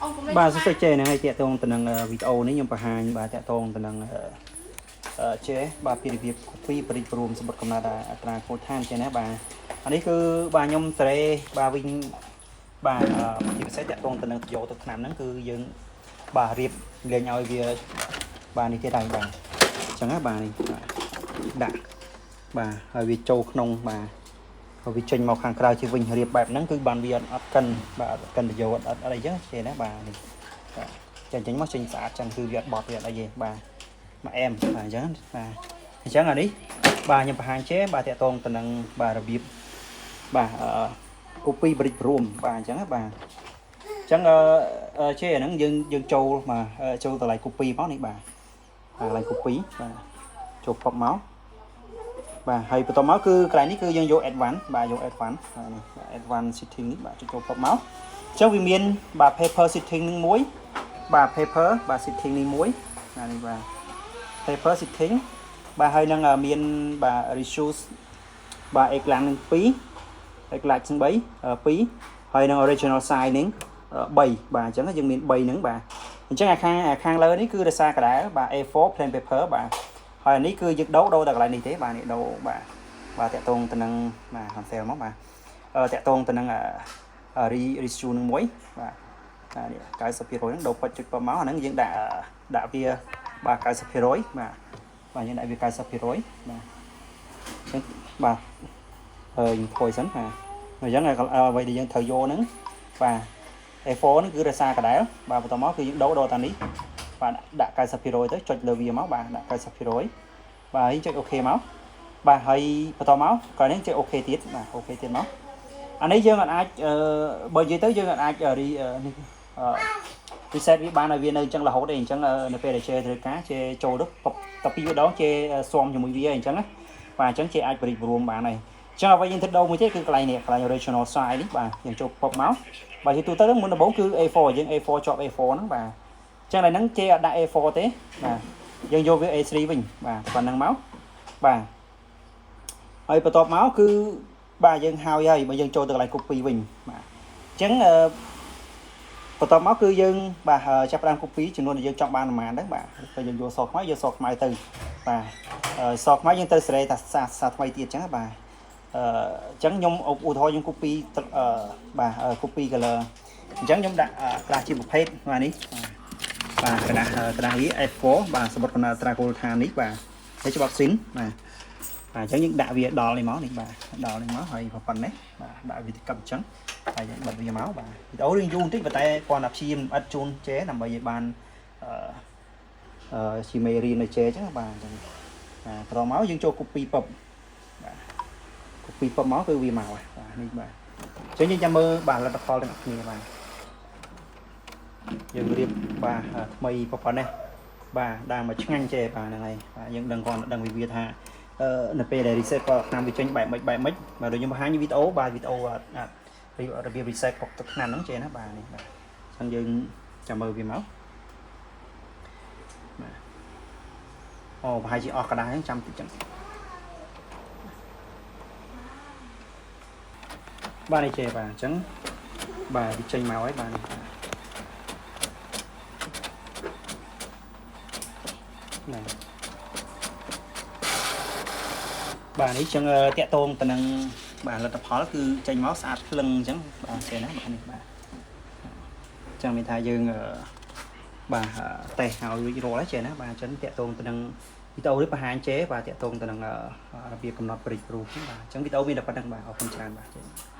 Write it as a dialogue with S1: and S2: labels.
S1: អូកុំលេង
S2: បាទសួស្តីចេហ្នឹងហើយតាក់ទងទៅនឹងវីដេអូនេះខ្ញុំបង្ហាញបាទតាក់ទងទៅនឹងអឺចេបាទពីរបៀប copy បរិជ្ជរួមសម្បត្តិកំណត់អត្រាគោលឋានចេណាបាទអានេះគឺបាទខ្ញុំសេរីបាទវិញបាទជាពិសេសតាក់ទងទៅនឹងយកទៅឆ្នាំហ្នឹងគឺយើងបាទរៀបលេងឲ្យវាបាទនេះទៀតហើយបាទអញ្ចឹងណាបាទនេះបាទដាក់បាទហើយវាចូលក្នុងបាទហើយវាចេញមកខាងក្រៅជាវិញរៀបបែបហ្នឹងគឺបានវាអត់កិនបាទអត់កិនប្រយោជន៍អត់អត់អីចឹងចេណាបាទនេះបាទចេញចេញមកចេញស្អាតចឹងគឺវាអត់បត់វាអត់អីទេបាទមកអែមបាទអញ្ចឹងបាទអញ្ចឹងអានេះបាទខ្ញុំបង្ហាញចេបាទតាក់ទងទៅនឹងបាទរបៀបបាទអឺ copy បរិជ្ជរួមបាទអញ្ចឹងណាបាទអញ្ចឹងអឺចេអាហ្នឹងយើងយើងចូលបាទចូលតម្លៃ copy មកនេះបាទតម្លៃ copy បាទចូលពប់មកបាទហើយបន្តមកគឺកន្លែងនេះគឺយើងយក advance បាទយក advance បាទនេះបាទ advance setting នេះបាទចូលពប់មកអញ្ចឹងវាមានបាទ paper setting នឹងមួយបាទ paper បាទ setting នេះមួយបាទនេះបាទ paper setting បាទហើយនឹងមានបាទ reuse បាទ éclat នឹង2 éclat នឹង3 2ហើយនឹង original size នឹង3បាទអញ្ចឹងយើងមាន3ហ្នឹងបាទអញ្ចឹងអាខាងអាខាងលើនេះគឺរសារកដែលបាទ A4 plain paper បាទហើយអានេះគឺយើងដូរដូរតែកន្លែងនេះទេបាទនេះដូរបាទបាទតាក់ទងទៅនឹងបាទ cancel មកបាទតាក់ទងទៅនឹង reissue នឹងមួយបាទបាទនេះ90%ហ្នឹងដូរពេចចុចប៉ុមកអាហ្នឹងយើងដាក់ដាក់វាបាទ90%បាទបាទយើងដាក់វា90%បាទអញ្ចឹងបាទហើយយើងថយសិនបាទអញ្ចឹងអ្វីដែលយើងត្រូវយកហ្នឹងបាទ A4 ហ្នឹងគឺរសារកដែលបាទបន្តមកគឺយើងដូរដូរតានេះបាទដាក់90%ទៅចុចលើវាមកបាទដាក់90%បាទហើយចុច OK មកបាទហើយបន្តមកក្រោយនេះចុច OK ទៀតបាទ OK ទៀតមកអានេះយើងអាចបើនិយាយទៅយើងអាចរីនេះ reset វាបានឲ្យវានៅអញ្ចឹងរហូតទេអញ្ចឹងនៅពេលដែលជេត្រូវការជេចូលទៅតែពីរដងជេស៊ាំជាមួយវាអញ្ចឹងណាបាទអញ្ចឹងជេអាចបរិបរួមបានហើយអញ្ចឹងអ្វីយើងធ្វើដូរមួយទៀតគឺកន្លែងនេះកន្លែង original size នេះបាទយើងចូលពប់មកបាទជាទូទៅមុនដំបូងគឺ A4 យើង A4 ជាប់ A4 ហ្នឹងបាទអញ្ចឹងឡើយហ្នឹងជេអត់ដាក់ A4 ទេបាទយើងយកវា A3 វិញបាទប៉ុណ្ណឹងមកបាទហើយបន្ទាប់មកគឺបាទយើងហើយហើយបើយើងចូលទៅកន្លែង copy វិញបាទអញ្ចឹងអឺបន្ទាប់មកគឺយើងបាទចាប់ផ្ដើម copy ចំនួនដែលយើងចង់បានប្រហែលហ្នឹងបាទពេលយើងយកសខ្មៅយកសខ្មៅទៅបាទសខ្មៅយើងទៅសេរីតាសាសាថ្មីទៀតអញ្ចឹងបាទអឺអញ្ចឹងខ្ញុំឧទាហរណ៍ខ្ញុំ copy បាទ copy color អញ្ចឹងខ្ញុំដាក់ក្រាស់ជាប្រភេទបាទនេះបាទក្រដាសក្រដាសវា A4 បាទសម្បត្តិកំណត់ត្រាគោលឋាននេះបាទហើយច្បាប់ស៊ីនបាទបាទអញ្ចឹងយើងដាក់វាដល់នេះមកនេះបាទដល់នេះមកហើយប៉ុណ្ណេះបាទដាក់វាទៅកឹបអញ្ចឹងហើយយើងបិទវាមកបាទវីដេអូរឿងយូរបន្តិចប៉ុន្តែគាត់តែព្យាយាមឥតជូនចេដើម្បីឲ្យបានអឺអឺជាមេរៀននៅចេអញ្ចឹងបាទអញ្ចឹងបាទបន្តមកយើងចូល copy ពឹបបាទ copy ពឹបមកគឺវាមកហើយបាទនេះបាទអញ្ចឹងយើងចាំមើលបាទលទ្ធផលទាំងអស់គ្នាបាទយើងរៀបបាទថ្មីប៉ុណ្ណេះបាទដើមមកឆ្ងាញ់ចេបាទហ្នឹងហើយបាទយើងដឹងគាត់ដឹងវិវាថាអឺនៅពេលដែល reset គាត់ឆ្នាំវាចេញបែបម៉េចបែបម៉េចបាទដូចខ្ញុំបង្ហាញវីដេអូបាទវីដេអូរបៀប reset ពុកទឹកឆ្នាំហ្នឹងចេណាបាទនេះបាទអញ្ចឹងយើងចាំមើលវាមកបាទអូប្រហែលជាអស់ក្រដាសហ្នឹងចាំតិចចឹងបាទនេះចេបាទអញ្ចឹងបាទវាចេញមកហើយបាទនេះបាទណាបាទនេះចឹងតាក់ទងទៅនឹងបាទលទ្ធផលគឺចេញមកស្អាតភ្លឹងអញ្ចឹងបាទចេះណាបាទនេះបាទអញ្ចឹងមានថាយើងបាទតេស្តឲ្យរួចរាល់ហើយចេះណាបាទអញ្ចឹងតាក់ទងទៅនឹងវីដេអូនេះបង្ហាញចេបាទតាក់ទងទៅនឹងរបៀបកំណត់បរិជ្ជរូបបាទអញ្ចឹងវីដេអូមានតែប៉ុណ្្នឹងបាទអរគុណច្រើនបាទចេះ។